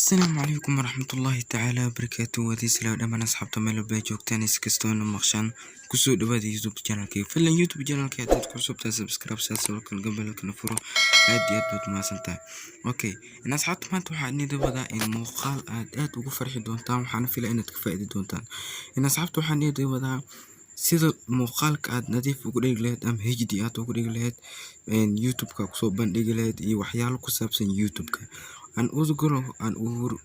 Asalaamu calaykum waraxmatullaahi tacaala wabarakaatu. Waadii salaam dhammaan asxaabta meel walba ay joogtaan, is kastoona maqshaan. Kusoo dhawaada YouTube channelkayga. Fadlan YouTube channelka haddaad ku cusubtahay, subscribe saar, sidoo kale gambalelkana furo. Aad iyo aad baad mahadsan tahay. Okay, in asxaabta, maanta waxaan idin wadaa in muuqaal aad aad ugu farxi doontaan, waxaana filaya inaad ka faa'iidi doontaan. In asxaabta, waxaan idin wadaa sida muuqaalka aad nadiif ugu dhigi lahayd ama HD aad ugu dhigi lahayd, YouTube-ka kusoo bandhigi lahayd iyo waxyaalo ku saabsan YouTube-ka. Aan ugu aan ugu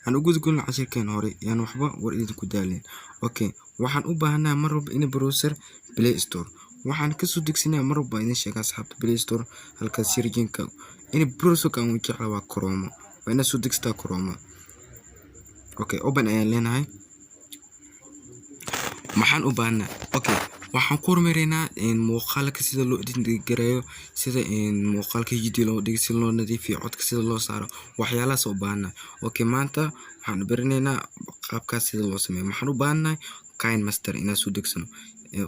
aan u gudagolno cashirkeen hore, yaan waxba war idinku daalin. Okay, waxaan u baahanahay mar walba in browser Play Store waxaan kasoo degsanaya. Mar walba idin sheega asxaabta, Play Store halkaas searching-ka in browserka aan u jecla waa Chrome. Waa inaad soo degsataa Chrome. Okay, open ayaan leenahay. Maxaan u baahnaa? Okay, waxaan ku hormareynaa muuqaalka sida loo edit gareeyo, sida muuqaalka HD loo dhigo, sida loo nadiifiyo codka, sida loo saaro, waxyaalahaas u baahnaa. Okay, maanta waxaan baranaynaa qaabkaas sida loo sameeyo. Maxaan u baahannahay? KineMaster inaan soo degsano.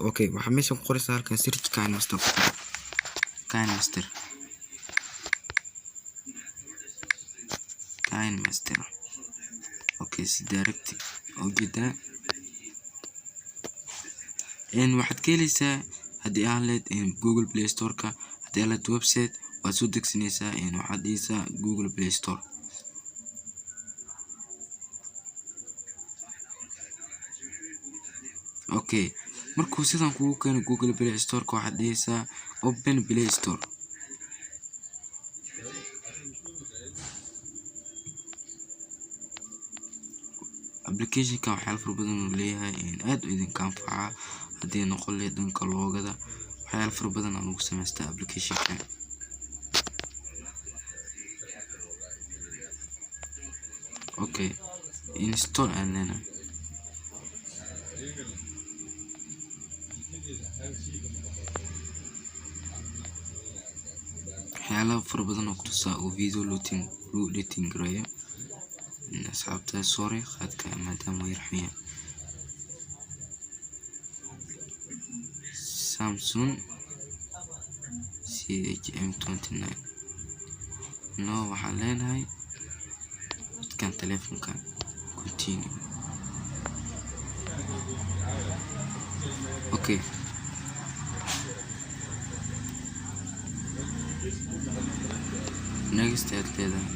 Okay, waxaa meeshan ku qoraysaa halkan search KineMaster ku qor. KineMaster, KineMaster. Okay, si direct ujeedaa waxaad ka heleysaa haddii aad leed Google Play Store-ka, haddii aad leed website waad soo degsanaysaa. Waxaad dhigaysaa Google Play Store. Okay, markuu sidan kugu keeno Google Play Store-ka, waxaad dhigaysaa open Play Store. Applicationkan waxyaalo fara badan uu leeyahay, aad u idinka anfacaa haddii noqon lahayd dhanka logo-gada, waxyaalo fara badan aa lagu samaystaa applicationkan. Okay, install ayaan leenahay. Waxyaalo fara badan oo kutusaa oo video lagu editing gareeyo. Asxaabta, sorry, khadka maadaama uu yar xun yahay. Samsung CHM29. No, waxaan leenahay midkan telefonkan. Continue. Okay, next ayaad leedahay.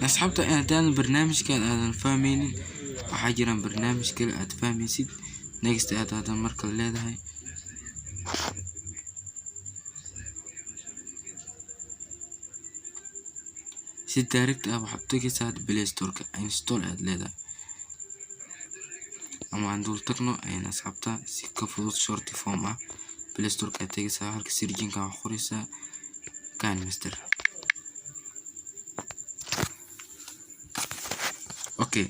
Asxaabta, haddaadan barnaamijkan aadan fahmaynin, waxaa jiraan barnaamij kale aad fahmaysid. Next ayaad hadan markale leedahay. Si direct ah waxaad tagaysaa Play Store-ka, install ayaad leedahay. Ama aan dul tagno asxaabta, si ka fudud, short form ah. Play Store-ka ayaad tagaysaa, halka searching-ka waxaad qoraysaa KineMaster. Okay,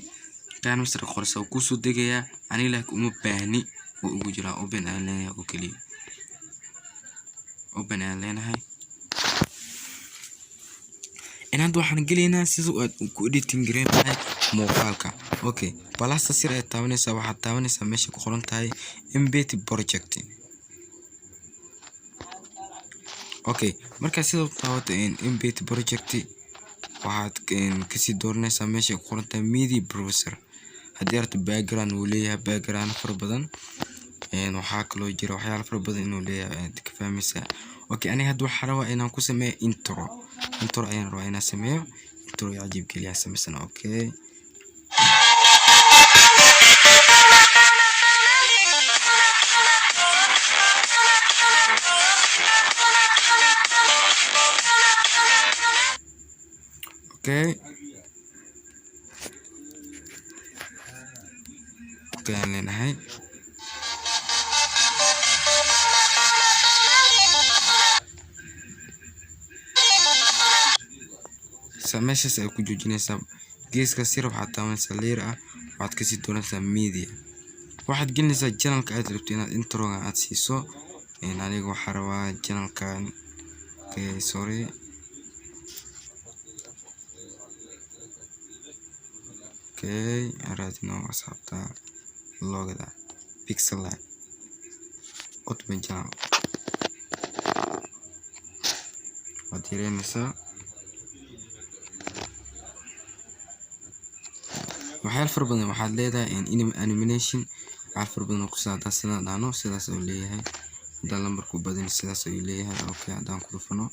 KineMaster qoraysaa, wuu kusoo degayaa. Aniga laakiin uma baahni, wuu ugu jiraa. Open ayaan leenahay oo keliya, open ayaan leenahay. In hadda waxaan gelaynaa sida aad ku editing gareyn lahayd muuqaalka. Okay, plus-ta sir ayaad taabanaysaa. Waxaad taabanaysaa meesha ku qoran tahay empty project. Okay, markaa sida u taabato empty project, waxaad kasii dooranaysaa meesha ku qoran tahay media browser. Haddii rabto background wuu leeyahay, background fara badan. Waxaa kaloo jira waxyaalo fara badan inuu leeyahay ayaad ka fahmaysaa. Okay, aniga hadda waxaan rabaa inaan ku sameeyo intro. Intro ayaan rabaa inaan sameeyo. Intro cajiib geliya sameysana. Okay, okay ayaan leenahay. Meeshaas ay ku joojinaysaa. Geeska sir waxaad taabanaysaa layer ah, waxaad kasii dooranaysaa media, waxaad gelinaysaa channelka aad rabto inaad introga aad siiso. Aniga waxaa rabaa channelkan. Okay, sorry. Okay, aan raadino asxaabta logo-gada Pixel Line open channel. Waad yareynaysaa. Waxyaala fara badan waxaad leedahay animation, waxyaala fara badan oo ku saabsan. Sidaan dhahno, sidaas ayuu leeyahay. Haddaan lambarku badin, sidaas ayuu leeyahay. Okay, haddaan ku dhufano,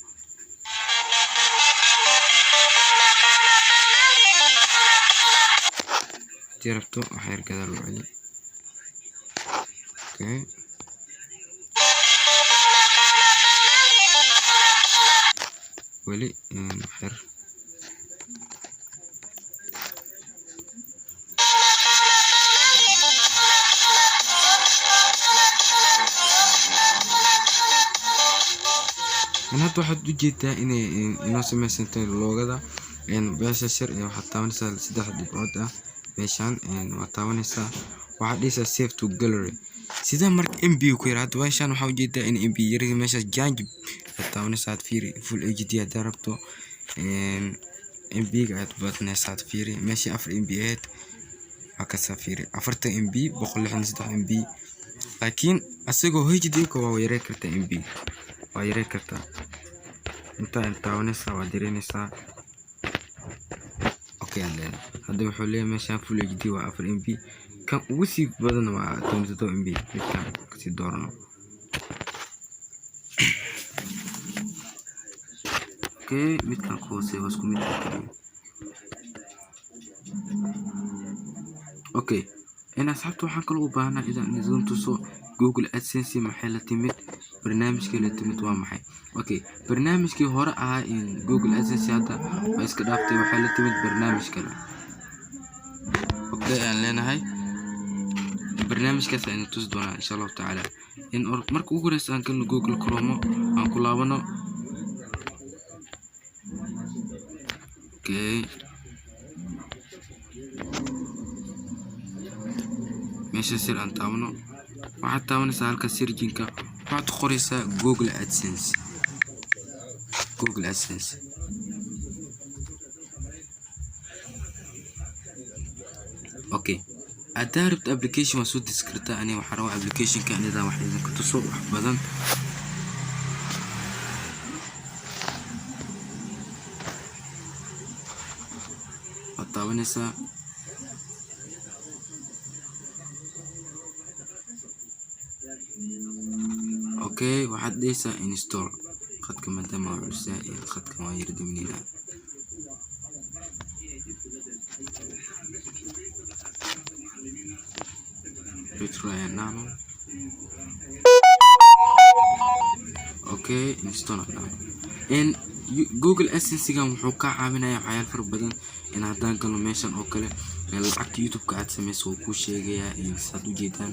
haddii rabto wax yar gadaal u celi. Okay, weli wax yar. Hadda waxaad ujeedaa inay inoo samaysantahay logo-da beesha shir. Waxaad taabanaysaa saddex dhibcood ah meeshaan, waad taabanaysaa, waxaad dhihaysaa save to gallery. Sida marka MB ku yar, hadda meeshaan waxaa ujeedaa in MB yar. Meeshaas change aad taabanaysaa, aad fiiri full HD haddaa rabto, MB ga ayaad badinaysaa. Aad fiiri meeshii 4 MB ahayd, waa kasaa, fiiri, 40 MB, 163 MB. Laakiin asagoo HD ka waa yareyn kartaa, MB waa yareyn kartaa. Intaa taabanaysaa, waad yareynaysaa. Okay aad leedahay. Hadda wuxuu leeyahay meeshaan full HD waa 4 MB, kan ugu sii badan waa 17 MB. Midkaan kasii doorano. Okay, midkan ku hooseeya waa isku mid oo kaliya. Okay, in asxaabta waxaan kaloo u baahnaa inaan idin tuso Google AdSense maxay la timid, barnaamijkii la timid waa maxay. Okay, barnaamijkii hore ahaa in Google AdSense hadda waa iska dhaaftay, waxay la timid barnaamij kale. Okay, aan leenahay barnaamijkaas ayaan tusi doonaa insha Allahu tacaala. In marka ugu horeysa aan galno Google Chrome, aan ku laabano. Okay, meesha sir aan taabano, waxaad taabanaysaa halka searching-ka, waxaad qoraysaa Google AdSense, Google AdSense. Okay, haddaa rabto application waa soo dejin kartaa. Aniga waxaan rabaa application-ka inaan wax idinka tuso wax badan. Waad taabanaysaa. Okay, waxaad dhehaysaa install. Khadka maadaama uu culus yahay, khadka waan yara daminaynaa. Retry ayaan dhahno. Okay, install aan dhahno. In Google AdSense-gan wuxuu kaa caawinayaa waxyaalo fara badan. In haddaan galno meeshan oo kale, lacagta YouTube-ka aad sameyso wuu kuu sheegayaa. Saad ujeedaan,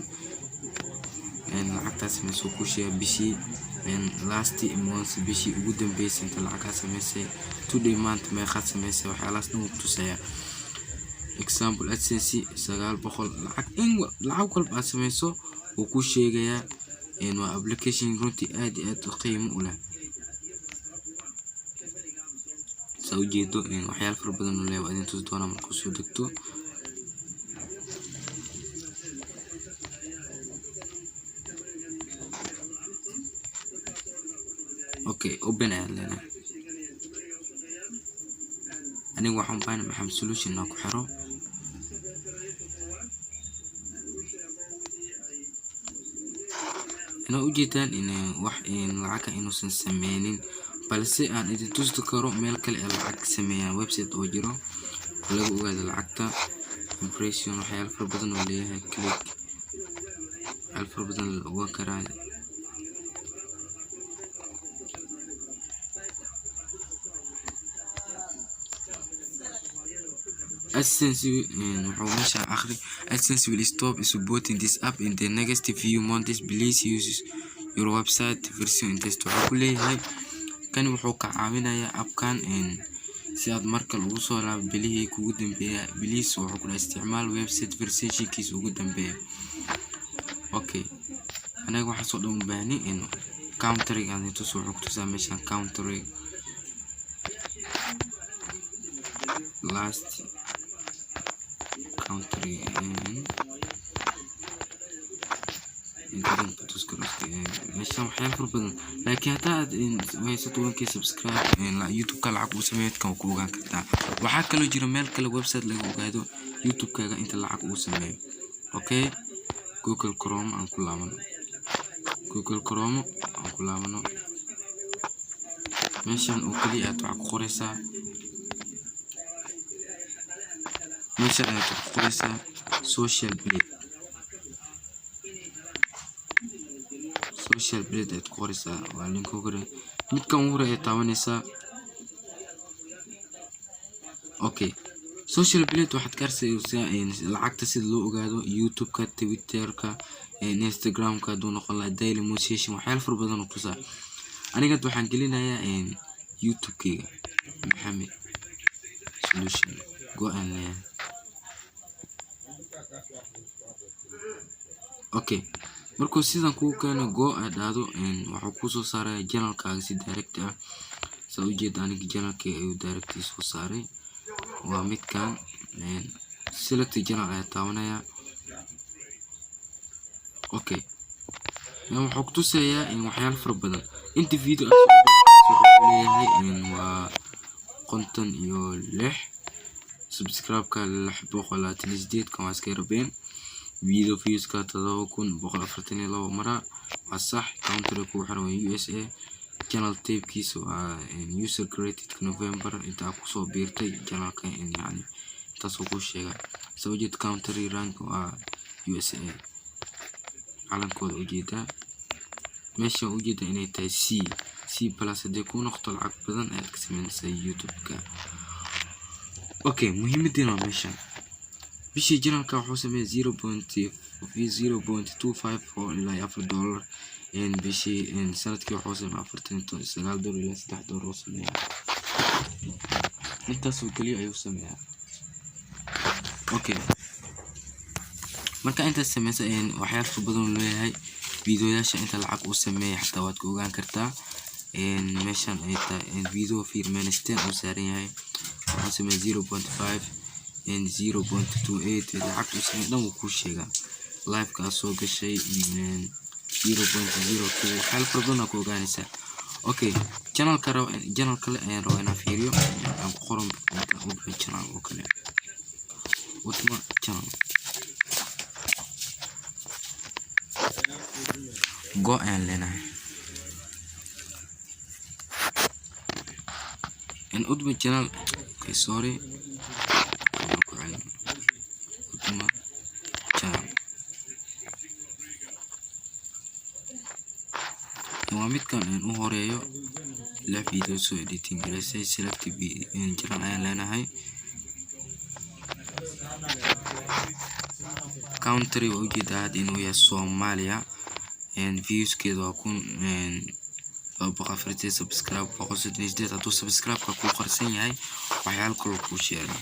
lacagtaad sameyso wuu kuu sheegayaa bishii, last month, bishii ugu dambeysay inta lacag aad sameysay, today, maanta meeqaad sameysay, waxyaalahaas dhan wuu ku tusayaa. Example, AdSense 900, lacag in lacag walba aad sameyso wuu kuu sheegayaa. Waa application runtii aad iyo aad u qiimo u leh. Saa ujeedo, waxyaalo fara badan uu leeyahay, waa idin tusi doonaa markuu soo degto. Okay, open ayaan leenahay. Aniga waxaan u baahanahay Maxamed Solution inaan ku xiro. Inaa ujeedaan in wax lacag inuusan sameynin, balse aan idin tusi karo meel kale ee lacag sameeyaan, website oo jiro lagu ogaado lacagta, impression, waxyaalo fara badan oo leeyahay, click, waxyaalo fara badan la ogaan karaa. AdSense wuxuu meesha akhri: "AdSense will stop supporting this app in the next few months. Please use your website version instead." Wuxuu ku leeyahay kan wuxuu ka caawinayaa appkan si aad markale ugu soo laabo bilihii kugu dambeeya. Please, wuxuu ku dhahay, isticmaal website versionkiisa ugu dambeeya. Okay, anaga waxaas oo dhan u baahni in country aan tuso. Wuxuu ku tusaa meeshan country, last country intadan ku. Meeshan waxyaalo fara badan, laakiin hadaa aad haysato 1K subscribe, YouTube-ka lacag uu sameeyo kan ku ogaan kartaa. Waxaa kaloo jira meel kale, website laga ogaado YouTube-kaaga inta lacag uu sameeyo. Okay, Google Chrome aan ku laabano. Google Chrome aan ku laabano. Meeshan oo kaliya aad waxaa ku qoraysaa, meeshan ayaad ku qoraysaa Social Blade. Social Blade ayaad ku qoraysaa, waa link ugu horeeya. Midkan ugu horeeya ayaad taabanaysaa. Okay, Social Blade waxaad ka arkaysaa lacagta sida loo ogaado YouTube-ka, Twitter-ka, Instagram-ka hadduu noqon lahaa, Daily Motion, waxyaalo fara badan oo tusaa. Aniga hadda waxaan gelinayaa YouTube-kayga, Maxamed Solution, go aan leeyahay. Okay, markuu sidan kuu keeno, go aad dhahdo, wuxuu kusoo saaraya channelkaaga si direct ah. Saa ujeeda, aniga channelkayga ayuu direct ii soo saaray, waa midkan. Select channel ayaa taabanaya. Okay, wuxuu kutusayaa waxyaalo fara badan. Inta video aad soo wuxuu leeyahay waa 56, subscribe-ka 628, kan waa iska yarbeen. Video views-ka 7142 mara, waa sax. Country ku xiran waa USA. Channel type-kiisa waa user created November, inta aad kusoo biirtay channelka, yani intaasoo kuu sheega. Soo ujeed, country rank waa USA, calankooda ujeedaa. Meesha ujeeda inay tahay C, C plus haddii kuu noqoto, lacag badan ayaad ka sameynaysaa YouTube-ka. Okay, muhiimadeena waa meeshan. Bishii channelka wuxuu sameeyay 0.0254 ilaa $4 bishii. Sanadkii wuxuu sameeyay $49 ilaa $3 uu sameeyaa. Intaasoo keliya ayuu sameeyaa. Okay, marka intaas sameysa, waxyaalo fara badan uu leeyahay. Videoyaasha inta lacag uu sameeyay xataa waad ka ogaan kartaa. Meeshan ay tahay video fiir -10 uu saaran yahay, wuxuu sameeyay 0.5, 0.28. Lacagta uu sameeyay dhan wuu kuu sheegaa. Live-ka aad soo gashay 0.02, waxyaalo fara badan aa ku ogaanaysaa. Okay, channelka rabo, channel kale ayaan rabaa inaan fiiriyo. Aan ku qoran Udma Channel oo kale, Udma Channel, go ayaan leenahay. Udma Channel. Okay, sorry, ku celin. Udma Channel waa midkan u horeeyo, lix video soo editing gareysay. Select channel ayaan leenahay. Country waa ujeedaa hadda inuu yahay Soomaaliya. Viewskeeda waa 1240, subscribe 138. Hadduu subscribe-ka kuu qarsan yahay, waxyaalo kale kuu sheegaa,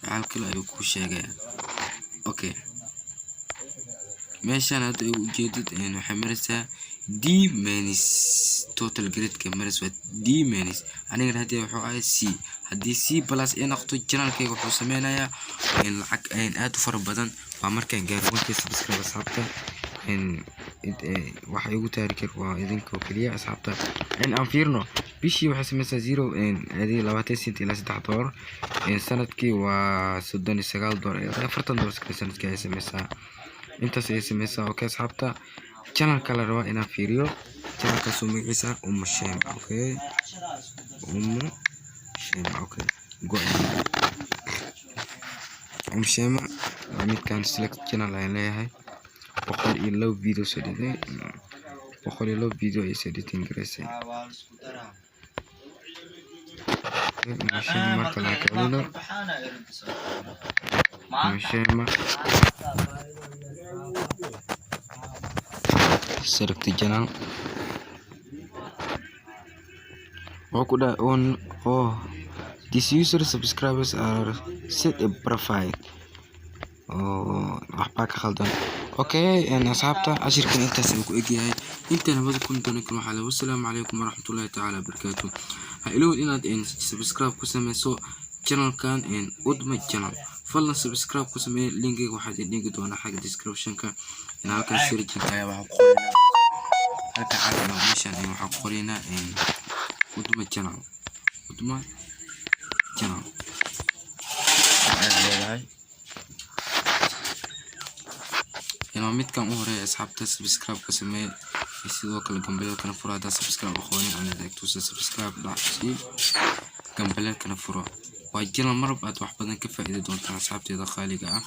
waxyaalo kale ayuu kuu sheegaya. Okay, meeshan hadda ujeedid waxay maraysaa D minus. Total grade-ka maraysa waa D minus. Anigana hadii wuxuu ahay C. Haddii C plus ay noqoto, channelkayga wuxuu sameynayaa lacag aad u fara badan. Waa markaan gaaro 1K subscribe. Asxaabta, waxa igu taari kar waa idinka oo keliya. Asxaabta, aan fiirno. Bishii waxay sameysaa zero adi 20 cent ilaa $3. Sanadkii waa $39, $40 sanadkii ay sameysaa, intaas ay sameysaa. Okay, asxaabta, channelka la rabaa inaan fiiriyo, channelkaasoo magaciisa Umu Shema. Okay, Umu Shema. Okay, go. Umu Shema waa midkan. Select channel ayaan leeyahay. 102 video soo dhigay, 102 video ay soo editing gareysay Umu Shema. Marka la kicino Umu Shema, select channel, wuxuu ku dhahay on, oh, this user subscribers are set a profile. Oh, waxbaa ka khaldan. Okay, asxaabta, cashirkan intaas ayuu ku egyahay. Intaan hawada kun doono kan waxaa le, wassalaamu calaykum waraxmatullaahi tacaala wabarakaatu. Ha ilowin inaad subscribe ku sameyso channelkan, Udma Channel. Fadlan subscribe ku samee. Linkiga waxaad idin dhigi doonaa xagga descriptionka. Halkan searching ayaa waxaa ku qoranaa. Halka caadi meeshan waxaan ku qoraynaa Huduma Channel. Huduma Channel ayaad leedahay. Waa midkan u horeeya, asxaabta. Subscribe ka sameeye, sidoo kale gambaleelkana furo. Haddaad subscribe aqoonin, aan tusa, subscribe dhac sii, gambaleelkana furo. Waa channel marba aad wax badan ka faa'iidi doontaan, asxaabteeda qaaliga ah.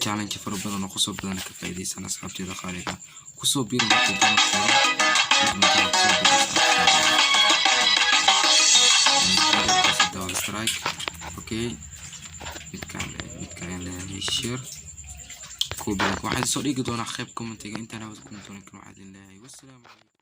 Challenge fara badan oo qosol badan ka faa'iideysan, asxaabteeda qaaliga ah. Kusoo biiri marka channelkeeda Huduma Channel, kusoo biiri, asxaabteeda. Waa strike. Okay, midkaan midkaan ayaan leeyahay share, copy link. Waxaan soo dhigi doonaa qayb commentiga. Intaan hawada kuma doonan kan, waxaan idin leeyahay wassalaamu calaykum.